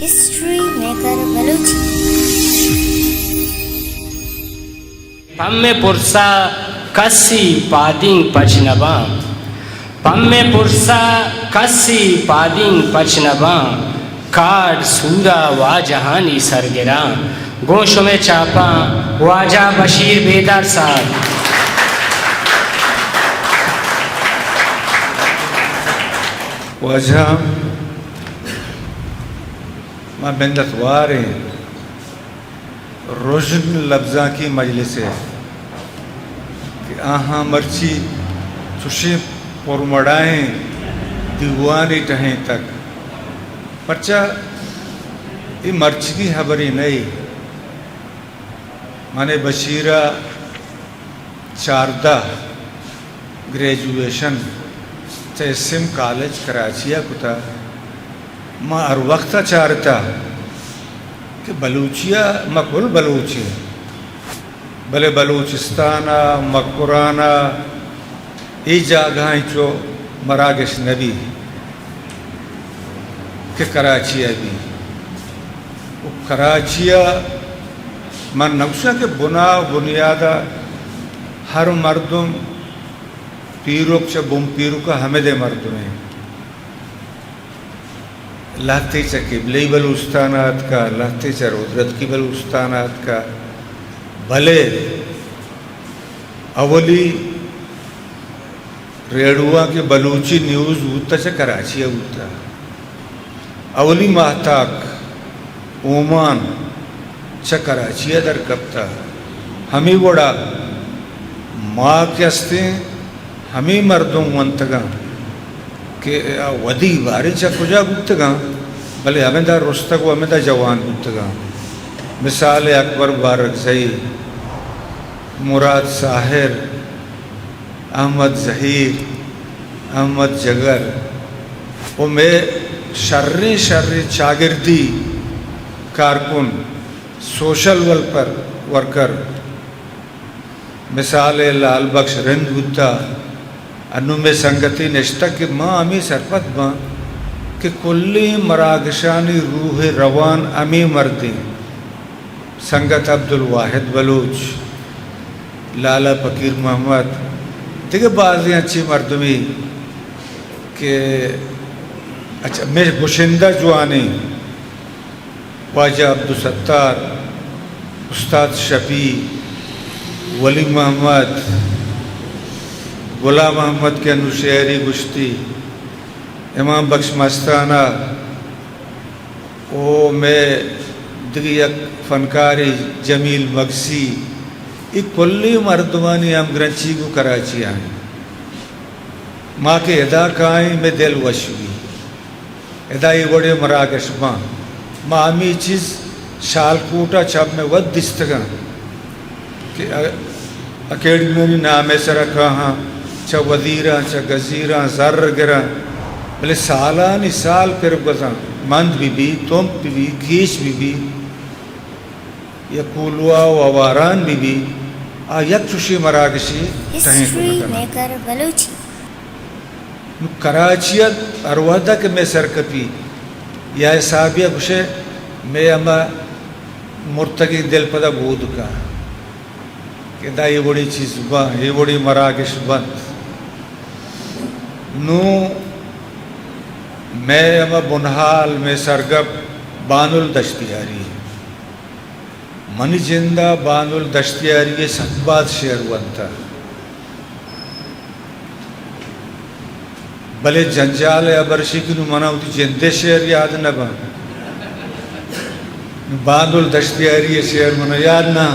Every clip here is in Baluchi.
History maker Balochi. پمے پرسا کسی پادینگ پچ نباں۔ پمے پرسا کسی پادینگ پچ نباں۔ کارڈ سورا واجہانی سرگراں۔ گوں شمے چاپاں واجہ بشیر بیدار صاحب۔ واجہ، ما منت وار ایں۔ رژن لبزانکی مجلس ء کہ آہاں مرچی چشیں پرمڑائیں دیوانے ٹہینتگ، پرچا اے مرچیگیں ہبرے نہ اے۔ مانے بشیر ء چاردہ گریجویشن چہ ایس ایم کالج کراچی ء کتہ۔ ما ہر وقت ء چارتہ کہ بلوچی ء ما کل بلوچ ایں، بلے بلوچستان ء مکران ء اے جاگہ ء انچو مراگش نہ بی کہ کراچی ء بی۔ و کراچی ء من نہ گوشاں کہ بنا و بنیاد ء ہر مردم پیرک چہ بن پیرک ء ہمدے مردمے۔ لہتے چہ قبلئی بلوچستان ء اتکا، لہتے چہ رودرتکی بلوچستان ء اتکا، بلے اولی ریڈیواں کہ بلوچی نیوز بوتہ چہ کراچی ء بوتہ۔ اولی ماہتاک اومان چہ کراچی ء در کپتہ۔ ہمے وڑا ما کہ استیں، ہمے مردم ونتگاں کہ آ ودی باریں چہ کجا بوتگاں، بلے ہمدا رستگ و ہمدا جوان بوتگاں۔ مثال اکبر بارکزئی، مراد ساحر، احمد زہیر، احمد جگر و مئے شریں شریں چاگردی کارکن، سوشل ویلفیئر ورکر، مثال ء لال بخش رند بوتہ، انوں مئے سنگتے نشتگ کہ ما ہمے سرپد باں کہ کلیں مراگشانی روح ء روان ہمے مردیں۔ سنگت عبدالواحد بلوچ، لالا فقیر محمد، دگہ بازیں انچیں مردمے کہ اچھا، مئے گشندہ جوانیں واجہ عبدالستار، استاد شفیع، ولی محمد، غلام محمد کہ انوں شعرے گشتی، امام بخش مستانہ، او مئے دگہ یک فنکارے جمیل مگسی، اے کلیں مردمانی ہمگرنچی گوں کراچی ء انت۔ ما کہ ادا کائیں، مئے دل وش بی۔ ادا اے وڑیں مراگش باں۔ ما ہمے چیز شالکوٹ ء چہ مئے وت دیستگاں کہ ا-، اکیڈمیانی نام ء سرا کاہاں، چہ وزیراں، چہ گزیراں زر گراں، بلے سالانی سال پر گوزاں، مند بہ بی، تمپ بہ بی، کیچ بہ بی، یا کولواہ و آواران بہ بی، آ یک چوشیں مراگشے ٹہینت نہ کناں۔ History maker Balochi. نوں کراچی ء ہر وہدا کہ مئے سر کپی، یا حسابے ء گوشئے، مئے ہما مرتگیں دل پدا بود کن کہ ادا اے وڑیں چیز باں، اے وڑیں مراگش بنت۔ نوں مئے ہما بنہال، مئے سرگپ بانل دشتیاری۔ منی جند ء بانل دشتیاری ء سک باز شعر ونتہ، بلے جنجال ء ہبر اشی کہ نوں منا وتی جند ء شعر یاد نہ باں۔ بانل دشتیاری ء شعر منا یاد نہ،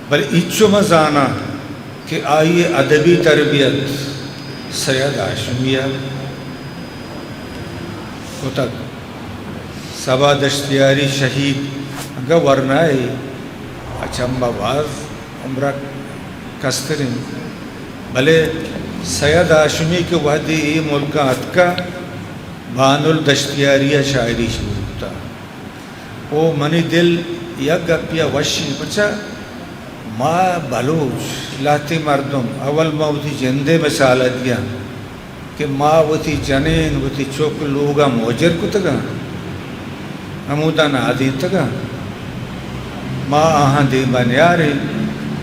بلے اینچو من زاناں کہ آئی ء ادبی تربیت سید ہاشمی ء کتگ۔ صبا دشتیاری شہید انگہ ورنائے ء چم ء باز عمر ء کستر انت، بلے سید ہاشمی کہ وہدے اے ملک ء اتکہ، بانل دشتیاری ء شاعری شروع کتہ۔ او منی دل یک گپے ء وش انت، پرچا ما بلوچ لہتیں مردم، اول ما وتی جند ء مثال ء دیاں کہ ما وتی جنین، وتی چک لوگ ء مہجر کتگاں، ہمودا نادینتگاں، ما آہاں دیما نیاریں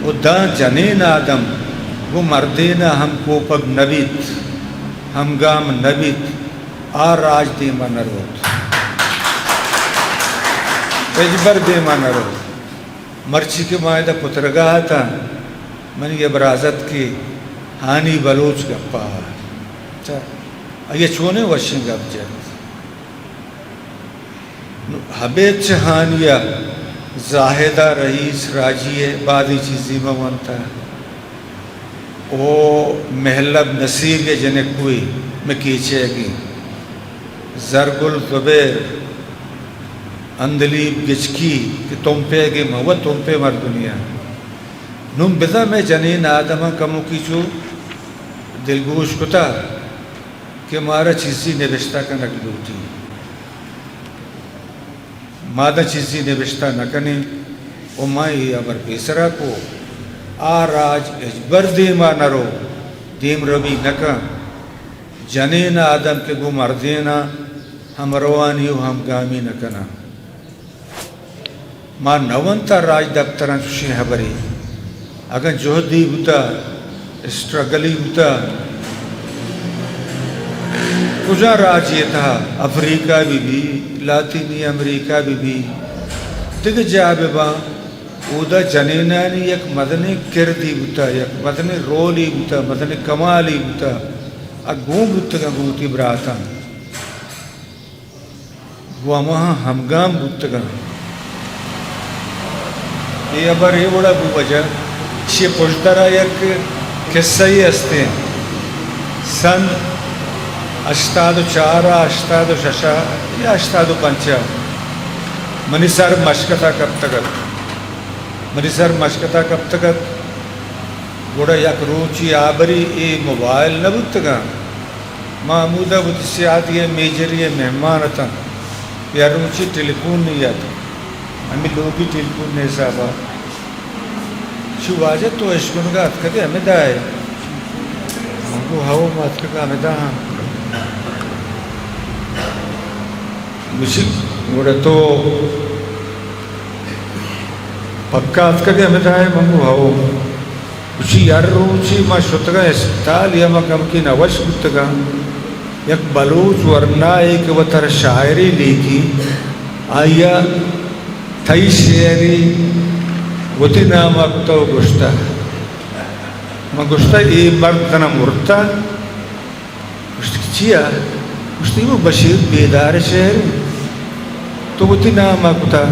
و داں جنین آدم گوں مردینا ہم کوپگ نبیت، ہمگام نبیت، آ راج دیما نروت، ہچبر دیما نروت۔ مرچی کہ ما ادا پترگا اتاں، منی ہبر اتک کہ ہانی بلوچ گپا ات۔ چا، آئی ء چونیں وشیں گپ جت۔ نوں ابید چہ ہانی ء زاہد ء رئیس راجی ء بازیں چیزے من ونتہ۔ او مہلب نصیر ء جنکوے مئے کیچ ء گیں زرگل زبیر، عندلیب گچکی کہ تمپ ء گیں، من وت تمپ ء مردمے آں۔ نوں بزاں مئے جنین آدماں کموکی چو دلگوش کتہ کہ مارا چیزے نبشتہ کنگ لوٹی۔ ما داں چیزے نبشتہ نہ کنیں و ما اے ہبر پیسرا کو، آ راج ہچبر دیما نہ رو، دیمروی نہ کن۔ جنین آدم کہ گوں مردینا ہمروانی و ہمگامی نہ کناں۔ ما نہ ونتہ راجدپتراں چشیں ہبرے۔ اگاں جہدے بوتہ، اسٹرگلے بوتہ، کجا راجے تہا، افریقہ بہ بی، لاطینی امریکہ بہ بی، دگہ جاہ بہ باں، اودا جنینانی یک مزنیں کردے بوتہ، یک مزنیں رولے بوتہ، مزنیں کمالے بوتہ، آ گون بوتگاں گوں وتی براتاں۔ گوں ہماہاں ہمگام بوتگاں۔ اے ہبر اے وڑا بو وجہ، ایشی پشدرا یک قصہ یے ہستیں۔ سن ہشتاد و چار ء، ہشتاد و شش ء یا ہشتاد و پنچ ء منی سر مشکتا کپتگ ات۔ منی سر مشکتا کپتگ ات۔ گڑا یک روچے آ بری اے موبائل نہ بوتگاں۔ ما ہمودا وتی سیادی ء میجری ء مہمان اتاں۔ یک روچے ٹیلیفون نی ات۔ ہمے لوگی ٹیلیفون ء حسابا۔ چو واجہ تو اشکنگا اتکگے ہمدا ئے؟ من گو ہئو، ما اتکگاں ہمدا آں۔ گوشی، گڑا تو پکا اتکگے ہمدا ئے؟ من گو ہئو۔ گوشی، ہر روچے ما شتگاں اسپتال یا ما کمکے نوش بوتگاں، یک بلوچ ورنائے کہ وترا شاعرے لیکی، آئی ء تئی شعرے وتی نام ء کتہ و گوشتہ۔ من گوشتہ، اے مرد تنا مرتہ؟ گوشت کہ چیا؟ گوشتی، وہ بشیر بیدار ء شعر انت، تو وتی نام ء کتا۔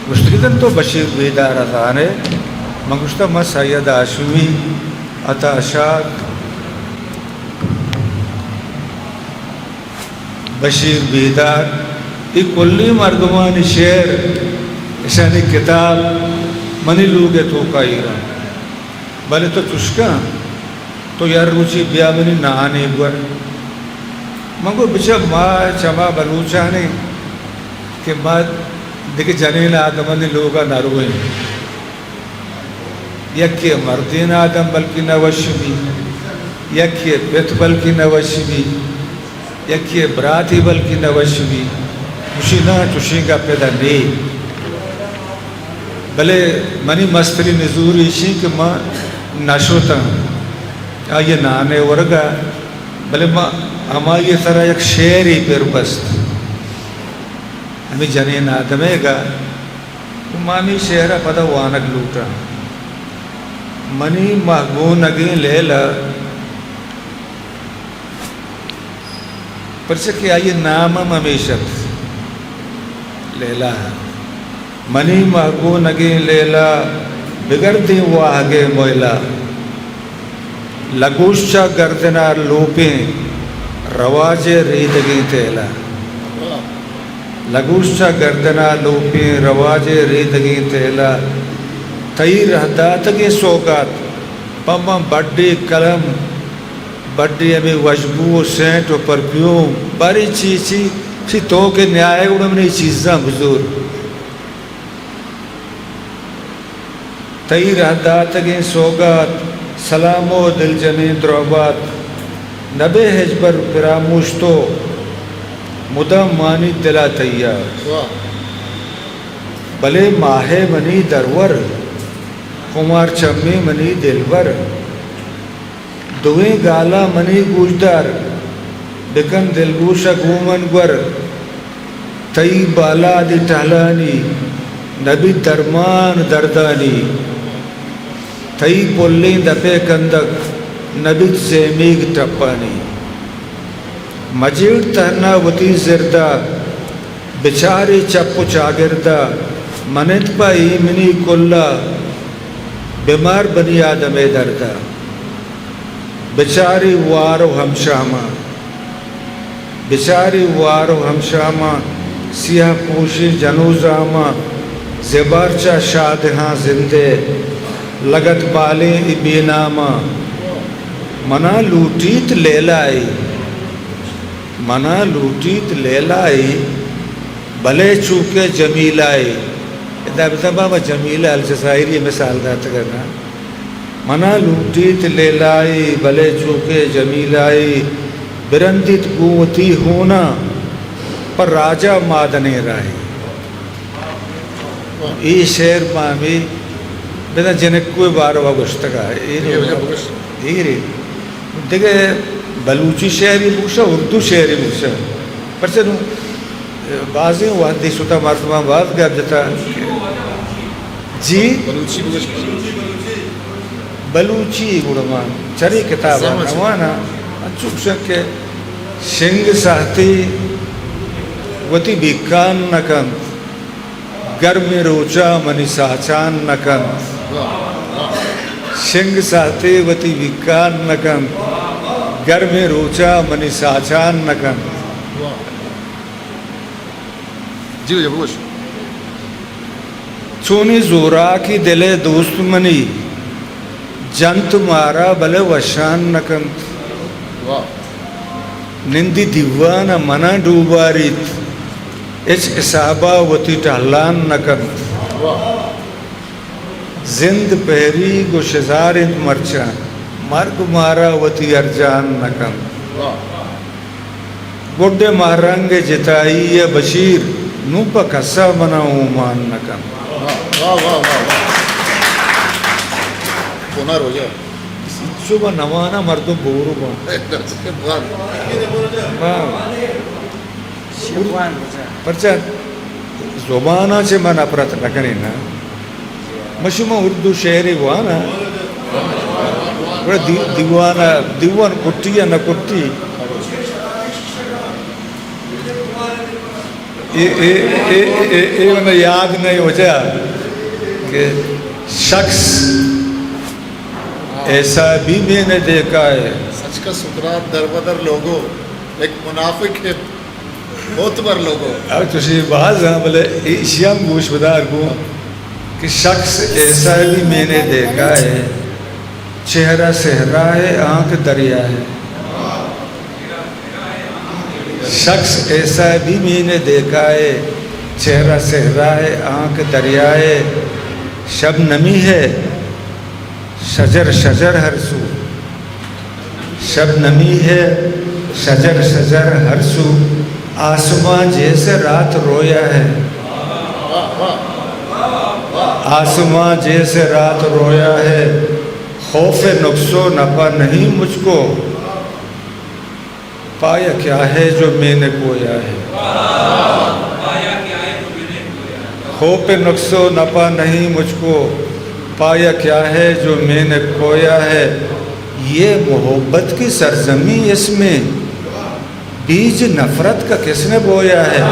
گوشت کہ دن تو بشیر بیدار ء زان ئے؟ من گوشتا، من سید ہاشمی، عطا شاد، بشیر بیدار، اے کلیں مردمانی شعر، اشانی کتاب منی لوگ ء توکا ایر انت۔ بلے تو چشکاں، تو یک روچے بیا منی نانے بور۔ من گو، بچا، ما چما بلوچانے کہ ما دگہ جنین آدمانی لوگا نرویں۔ یکے مردین آدم بلکیں نوش بی، یکے پت بلکیں نوش بی، یکے براتی بلکیں نوش بی۔ گوشی، ناں، چشیں گپ ادا نے۔ بلے منی مستریں نزور ایشیں کہ ما نشتاں آئی ء نان ء ورگا، بلے ما ہمائی ء سرا یک شعرے پر بست۔ ہمے جنین آدم ء گا، ما ہمے شعر ء پدا وانگ لوٹاں۔ منی مہگونگیں لیلہ، پرچا کہ آئی ء نام ہم ہمیش ات، لیلہ۔ منی مہگونگیں لیلہ، بگردیں واہگ ء موئلہ۔ لگوش چہ گردن ء لوپیں، رواج ء ریدگیں تیلہ۔ لگوش چہ گردن ء لوپیں، رواج ء ریدگیں تیلہ۔ تئی رہ داتگیں سوگات، پہ من بڈے قلم، بڈے ہمے وشبو و سینٹ و پرفیوم، باریں چی چی، چی تو کہ نیائے گڑا من اے چیزاں بزور۔ تئی رہ داتگیں سوگات، سلام و دلجمیں دروبات، نبے ہچبر پراموش تو، مدام مانی دلا تئی یاد۔ واہ۔ بلے ماہ ءِ منی درور، خمار چمیں منی دلبر، دوئیں گالاں منی گوشدار، بکن دلگوش ءَ گوں من گور۔ تئی بالادی ٹہلانی نہ بیت درمان دردانی، تئی پلیں دپ ءِ کندگ نہ بیت زیمیگ ٹپانی۔ مجیڑ تہنا وتی زرد ءَ، بچارے چپ ءُ چاگرد ءَ، من اِنت پہ ایمنی کل ءَ، بمار بنی آدم ءِ درد ءَ۔ بچارے وار ءُ ہمشاماں، بچارے وار ءُ ہمشاماں، سیاہ پوشیں جنوزاماں، زبار چہ شادہاں زندے، لگت بالیں اے بے ناماں۔ منا لوٹیت لیلائے، منا لوٹیت لیلائے، بلے چوکہ جمیلائے۔ ادا بزاں بابا جمیلہ الجزائری ءِ مثال داتگ نا۔ منا لوٹیت لیلائے، بلے چوکہ جمیلائے، برندیت گوں وتی ہوناں، پہ راجا مادنیں راہے۔ اے شعر پہ ہمے بزاں جنکو ءِ باروا گوشتگ ءَ۔ اے اے وجہ بگوش۔ اے رے۔ دگہ بلوچی شعرے بگوشاں، اردو شعرے بگوشاں۔ پرچہ نوں بازیں وہدے شتا مردماں باز گپ جتا۔ جی؟ بلوچی بگوش۔ بلوچی گڑا من چرے کتاب ءَ نہ واناں، انچو گوشاں کہ شنگ ساہتے وتی بیکان نہ کنت، گرمیں روچاں منی ساچان نہ کنت۔ شنگ ساہتے وتی بیکان نہ کنت، گرمیں روچاں منی ساچان نہ کنت۔ جی، جی، بگوش۔ چونیں زوراکے دل ءِ دوست منی، جنت مارا بلے وشان نہ کنت۔ واہ۔ نندی دیوان ءَ منا ڈوباریت، ہچ حساب ءَ وتی ٹہلان نہ کنت۔ واہ۔ زند پہریگ ءُ شزار اِنت مرچاں، مرگ مارا وتی ارجان نہ کنت۔ واہ۔ گڈ ءِ مہرنگ ءِ جتائی ءَ بشیر، نوں پہ کس ءَ منا اومان نہ کنت۔ واہ، واہ، واہ، واہ۔ ہنر ہو جائے۔ چو ما نوانا مردم بورو باں۔ واہ۔ واہ۔ پرچا زباناں چہ ما نفرت نہ کنیں نا۔ ما شما اردو شعرے واناں۔ گڑا دی-، دیوان ءَ، دیوان کٹی یا نہ کٹی۔ اے، اے، اے، اے، اے، اے من یاد نہیں وجہ کہ شخص ایسا بھی میں نے دیکھا ہے۔ سچ کا سقراط در بدر لوگو، ایک منافق ہے۔ معتبر لوگو۔ او چوشیں باز ہاں، بلے ایشی ہم گوش بدار گوں کہ شخص ایسا بھی میں نے دیکھا ہے، چہرہ صحرا ہے، آنکھ دریا ہے۔ شخص ایسا بھی میں نے دیکھا ہے، چہرہ صحرا ہے، آنکھ دریا ہے، شبنمی ہے، شجر شجر ہر سو۔ شبنمی ہے، شجر شجر ہر سو، آسماں جیسے رات رویا ہے۔ آسماں جیسے رات رویا ہے، خوف نقص و نفع نہیں مجھ کو، پایا کیا ہے جو میں نے کھویا ہے۔ خوف نقص و نفع نہیں مجھ کو، پایا کیا ہے جو میں نے کھویا ہے۔ یہ محبت کی سرزمین، اس میں بیج نفرت کا کس نے بویا ہے؟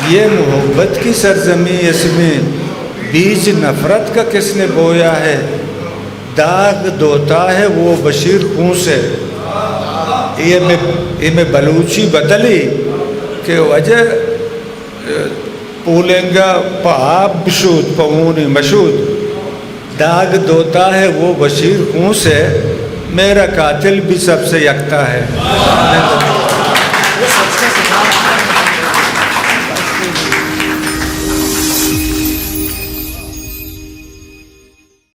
یہ محبت کی سرزمین، اس میں بیج نفرت کا کس نے بویا ہے؟ داغ دھوتا ہے وہ بشیر خوں سے۔ اے مئے، اے مئے بلوچی بدلی کہ واجہ، پولنگا پہ آپ بشود، پہ ہونی مشود۔ داغ دھوتا ہے وہ بشیر خوں سے، میرا قاتل بھی سب سے یکتا ہے۔